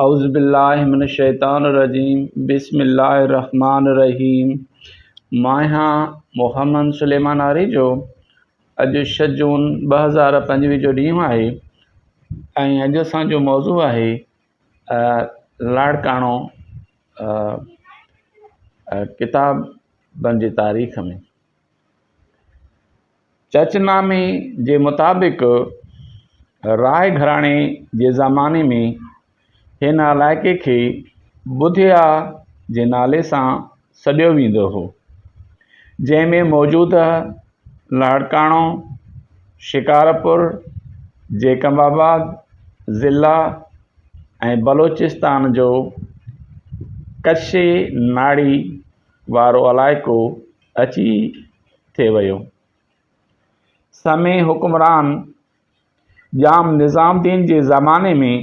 اعوذ بالله من الشيطان الرجيم بسم الله الرحمن الرحيم مان آهيان محمد سليمان آريجو اڄ ڇهه جون 2025 جو ڏينهن آهي ۽ اڄ اسان جو موضوع آهي لاڙڪاڻو ڪتابن جي تاريخ ۾ چچنامي جي مطابق راء گهراڻي جي زماني ۾ هن علائقي کي ٻڌيا جي نالي سان سڏيو ويندو هو، جنهن ۾ موجوده لاڙڪاڻو، شڪارپور، جيڪب آباد ضلعا ۽ بلوچستان جو ڪشي ناڙي وارو علائقو اچي ٿي ويو. سمي حڪمران ڄام نظام الدين جي زماني ۾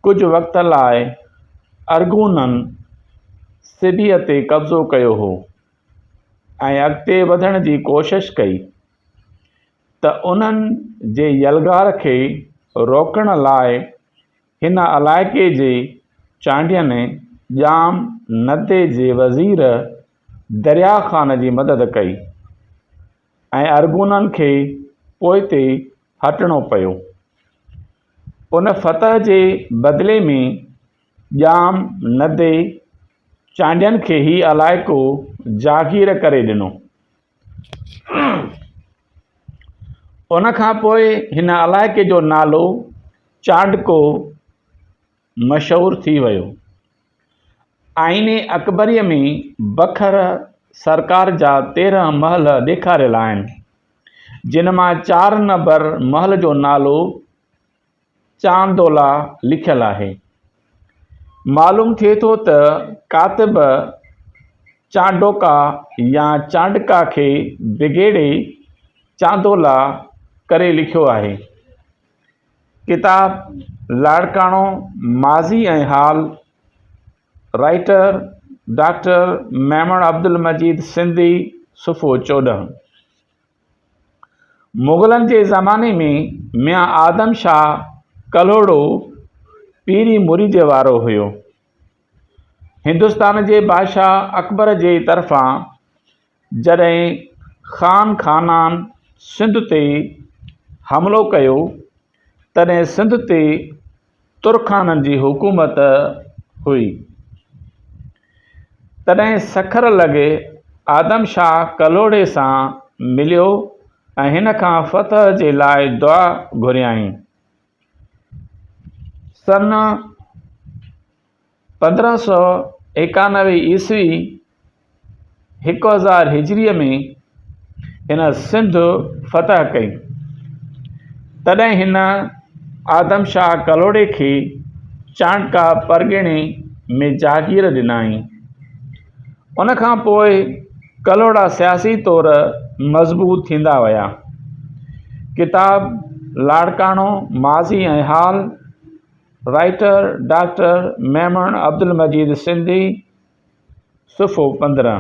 ڪجهه وقت لاء ارغونن سبيء تي قبضو ڪيو هو ۽ اڳتي وڌڻ جي ڪوشش ڪئي ته انهن جي يلغار کي روڪڻ لاء هن علائقي جي چانڊين ڄام ندي جي وزير دريا خان جي مدد ڪئي ۽ ارغونن کي پوئتي هٽڻو پيو. ان فتح جي بدلي ۾ ڄام ندي چانڊين کي هي علائقو جاگير ڪري ڏنو. ان کان پوء هن علائقي جو نالو چانڊڪو مشهور ٿي ويو. آئين اڪبريء ۾ بکر سرڪار جا 13 محل ڏيکاريل آهن، جن مان چار نمبر محل جو نالو چاندولا لکيل آهي. معلوم ٿئي ٿو ته ڪاتب چانڊوڪا يا چانڊڪا کي بگيڙي چاندولا ڪري لکيو آهي. ڪتاب لاڙڪاڻو ماضي ۽ حال، رائيٽر ڊاڪٽر ميمڻ عبدالمجيد سنڌي، صفحو 14. مغلن جي زماني ۾ ميان آدم شاهه ڪلهوڙو پيري مريديء وارو هيو. هندستان جي بادشاهه اڪبر جي طرفان جڏهن خان خانان سنڌ تي حملو ڪيو، تڏهن سنڌ تي ترخانن جي حڪومت هئي. تڏهن سکر لڳ آدم شاهه ڪلهوڙي سان مليو ۽ هن کان فتح جي لاء دعا گهريائين. سن 1591 عيسوي، 1000 هجريء ۾ هن سنڌ فتح ڪئي. تڏهن هن آدم شاهه ڪلهوڙي کي چانڊڪا پرڳڻي ۾ جاگير ڏنائين. ان کان پوء ڪلهوڙا سياسي طور مضبوط ٿيندا ويا. ڪتاب لاڙڪاڻو ماضي ۽ حال، رائيٽر ڊاڪٽر ميمڻ عبدالمجيد سنڌي، صفحو 15.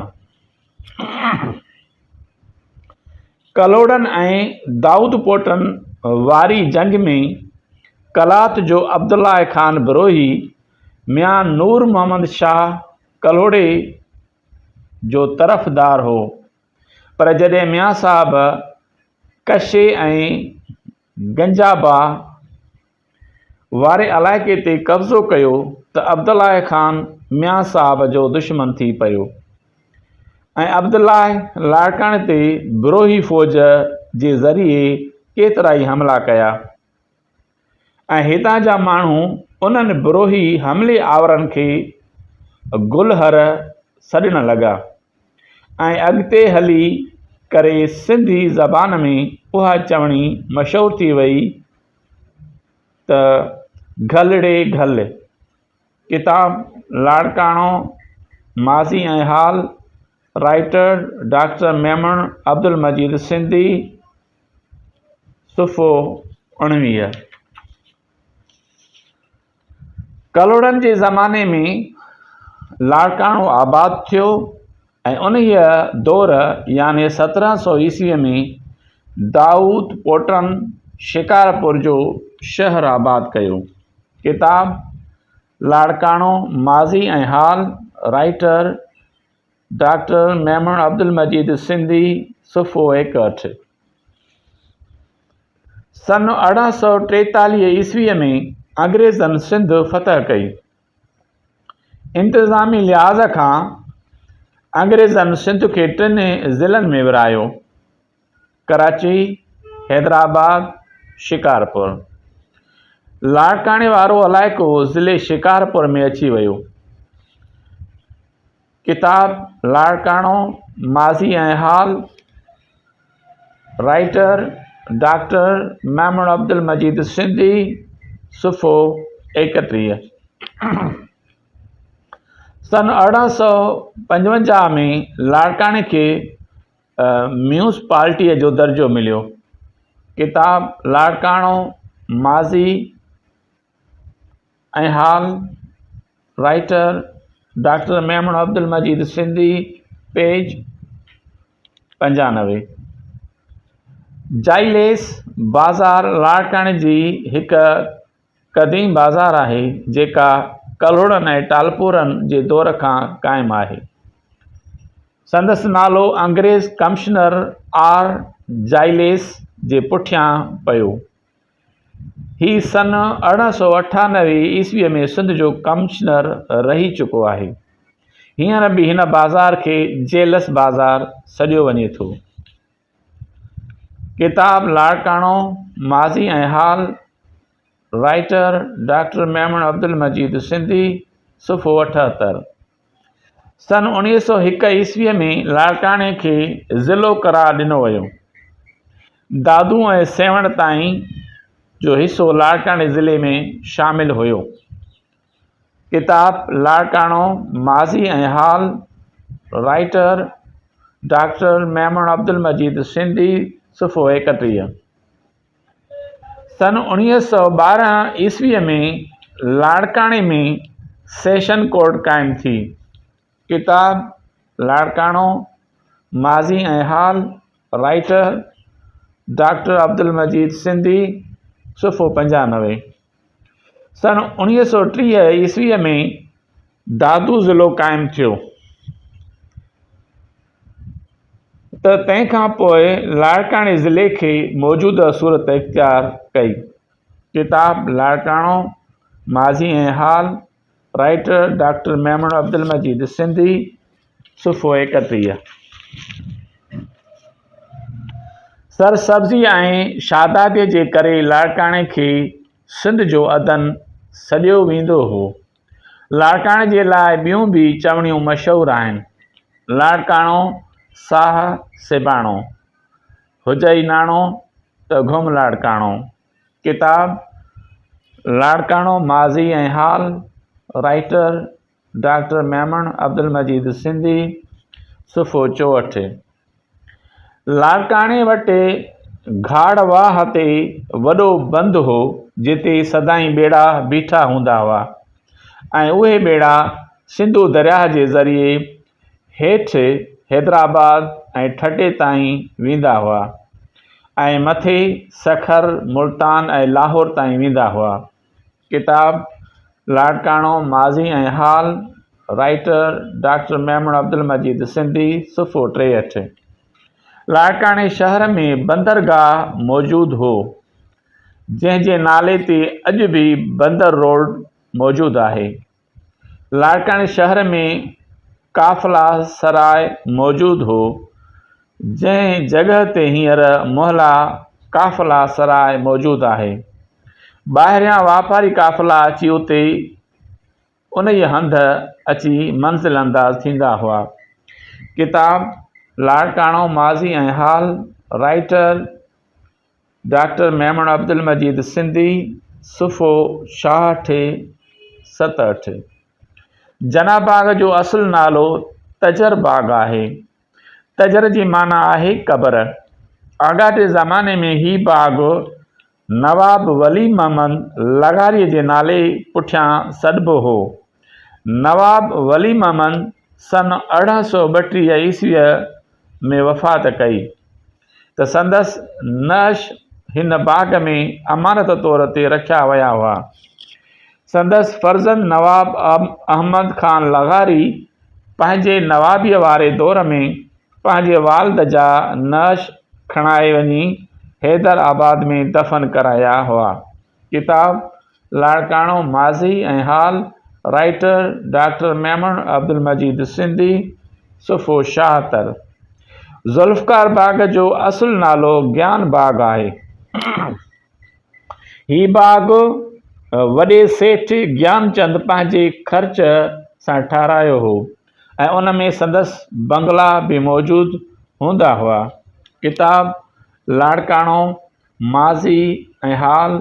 ڪلهوڙن ۽ دائود پوٽن واري جنگ ۾ قلات جو عبدالله خان بروهي ميان نور محمد شاهه ڪلهوڙي جو طرفدار هو، پر جڏهن ميان صاحب ڪشي ۽ گنجابا واري علائقي تي قبضو ڪيو ته عبدالله خان ميان صاحب جو دشمن ٿي پيو ۽ عبدالله لاڙڪاڻي تي بروهي فوج جي ذريعي ڪيترائي حملا ڪيا ۽ هتان جا ماڻهو انهن بروهي حملي آورن کي گلهر سڏڻ لڳا ۽ اڳتي هلي ڪري سنڌي زبان ۾ اها چوڻي مشهور ٿي وئي ته گهل ڙي گهل، ڪتاب لاڙڪاڻو ماضي ۽ حال، رائيٽر ڊاڪٽر ميمڻ عبدالمجيد سنڌي، صفحو 19. ڪلهوڙن جي زماني ۾ لاڙڪاڻو آباد ٿيو ۽ انهيء دور يعني 1700 عيسويء ۾ دائود پوٽن شڪارپور جو شهر آباد ڪيو. ڪتاب. لاڙڪاڻو، ماضي ۽ حال، رائيٽر، ڊاڪٽر ميمڻ عبدالمجيد سنڌي، صفحو 61. سن 1843 عيسويء ۾ انگريزن سنڌ فتح ڪئي. انتظامي لحاظ کان انگريزن سنڌ کي ٽن ضلعن ۾ ورهايو. ڪراچي، حيدرآباد، شڪارپور. لاڙڪاڻي وارو علائقو ضلعي شڪارپور ۾ اچي ويو. ڪتاب لاڙڪاڻو، ماضي ۽ حال، رائيٽر، ڊاڪٽر ميمڻ عبدالمجيد سنڌي، صفحو 31. سن 1855 ۾ لاڙڪاڻي کي ميونسپالٽيء جو درجو مليو. ڪتاب لاڙڪاڻو، ماضي ۽ حال، writer, doctor Memon Abdul Majeed Sindhi, page 95. جائليس بازار لاڙڪاڻي جي هڪ قديم بازار آهي، جيڪا ڪلهوڙن ۽ ٽالپورن جي دور کان قائم آهي. سندس نالو انگريز ڪمشنر آر جائليس جي پٺيان پيو. هي سن 1898 عيسويء ۾ سنڌ جو ڪمشنر رهي چڪو آهي. هينئر به هن بازار کي جيلس بازار سڏيو وڃي ٿو. ڪتاب لاڙڪاڻو، ماضي ۽ حال، رائيٽر، ڊاڪٽر ميمڻ عبدالمجيد سنڌي، صفحو 78. سن 1901 عيسويء ۾ لاڙڪاڻي کي ضلعو قرار ڏنو ويو. دادو ۽ سيوهڻ تائين جو حصو لاڙڪاڻي ضلعي ۾ شامل هيو. ڪتاب لاڙڪاڻو، ماضي ۽ حال، رائيٽر، ڊاڪٽر ميمڻ عبدالمجيد سنڌي، صفحو 31. سن 1912 عيسويء ۾ لاڙڪاڻي ۾ سيشن ڪورٽ قائم ٿي. ڪتاب لاڙڪاڻو، ماضي ۽ حال، رائيٽر، ڊاڪٽر عبدالمجيد سنڌي، صفحو 95. سن 1930 عيسويء ۾ دادو ضلعو قائم ٿيو ته تنهن کان پوء لاڙڪاڻي ضلعي کي موجوده صورت اختيار ڪئي. ڪتاب لاڙڪاڻو، ماضي ۽ حال، رائيٽر، ڊاڪٽر ميمڻ عبدالمجيد سنڌي، صفحو 31. سرسبزي ۽ شادابيء جي ڪري لاڙڪاڻي کي سنڌ جو عدن سڏيو ويندو هو. لاڙڪاڻي جي لاء ٻيون به چوڻيون مشهور آهن. لاڙڪاڻو ساهه سيباڻو، هجئي ناڻو ته گهم لاڙڪاڻو. ڪتاب، لاڙڪاڻو ماضي ۽ حال، رائيٽر، ڊاڪٽر ميمڻ عبدالمجيد سنڌي، صفحو 64. لاڙڪاڻي وٽ گهاڙ واهه تي وڏو بند هو، جتي سدائين ٻيڙا بيٺا هوندا هئا ۽ اهي ٻيڙا سنڌو درياهه جي ذريعي هيٺ حيدرآباد ۽ ٺٽي تائين ويندا هئا ۽ مٿي سکر، ملتان ۽ لاهور تائين ويندا هئا. ڪتاب، لاڙڪاڻو، ماضي ۽ حال، رائيٽر، ڊاڪٽر ميمڻ عبدالمجيد سنڌي، صفحو 63. لاڙڪاڻي شهر ۾ بندرگاهه موجود هو، جنهن جي نالي تي اڄ به بندر روڊ موجود آهي. لاڙڪاڻي شهر ۾ قافله سراء موجود هو، جنهن جڳهه تي هينئر محله قافله سراء موجود آهي. ٻاهريان واپاري قافلا اچي اتي انهيء هنڌ اچي منزل انداز ٿيندا هئا. ڪتاب لاڙڪاڻو ماضي ۽ حال، رائيٽر، ڊاڪٽر ميمڻ عبدالمجيد سنڌي، صفحو 66، 67. جناح باغ جو اصل نالو تجر باغ آهي. تجر جي معنيٰ آهي قبر. آڳاٽي زماني ۾ هي باغ نواب ولي محمد لغاريء جي نالي پٺيان سڏبو هو. نواب ولي محمد سن 1832 عيسويء ۾ وفات ڪئي. ته سندس نعش هن باغ ۾ امانت طور تي رکيا ويا هئا. سندس فرزند نواب احمد خان لغاري پنهنجي نوابيء واري دور ۾ پنهنجي والد جا نعش کڻائي وڃي حيدر آباد ۾ دفن ڪرايا هئا. ڪتاب، لاڙڪاڻو ماضي ۽ حال، رائيٽر، ڊاڪٽر ميمڻ عبدالمجيد سنڌي، صفحو 76. ذوالفقار باغ جو اصل نالو گيان باغ آهي. هي باغ وڏي سيٺ گيانچند پنهنجي خرچ سان ٺهرايو هو ۽ ان ۾ سندس بنگلا به موجود هوندا هئا. ڪتاب لاڙڪاڻو ماضي ۽ حال،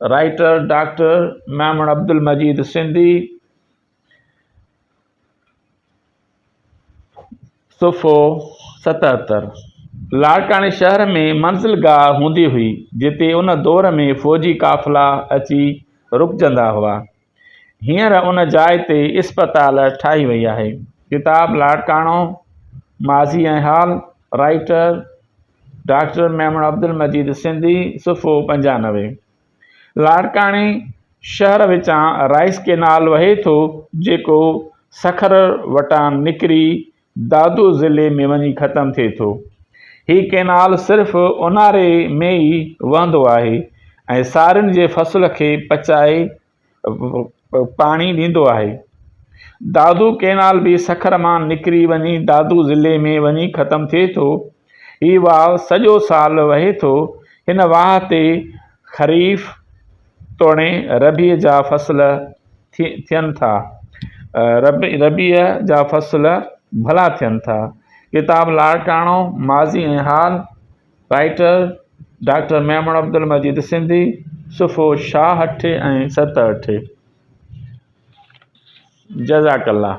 رائيٽر ڊاڪٽر ميمڻ عبدالمجيد سنڌي، صفحو 77. لاڙڪاڻي شهر ۾ منزل گاهه هوندي هئي، جتي ان دور ۾ فوجي قافلا اچي رڪجندا هئا. هينئر ان جاء تي اسپتال ٺاهي وئي آهي. ڪتاب لاڙڪاڻو، ماضي ۽ حال، رائيٽر، ڊاڪٽر ميمڻ عبدالمجيد سنڌي، صفحو 95. لاڙڪاڻي شهر وچان رائيس ڪينال وهي ٿو جيڪو سکر وٽان نڪري دادو ضلعي ۾ وڃي ختم ٿئي ٿو. هي ڪينال صرف اونهاري ۾ ئي وهندو آهي ۽ سارين جي فصل کي پچائي پاڻي ڏيندو آهي. دادو ڪئنال به سکر مان نڪري وڃي دادو ضلعي ۾ وڃي ختم ٿئي ٿو. هي واهه سڄو سال وهي ٿو. هن واهه تي خريف توڻي ربيع جا فصل ٿين ٿا. ربيع جا فصل ڀلا ٿين ٿا. ڪتاب لاڙڪاڻو، ماضي ۽ حال. رائيٽر، ڊاڪٽر ميمڻ عبدالمجيد سنڌي، صفحو 66 ۽ 67. جزاڪ الله.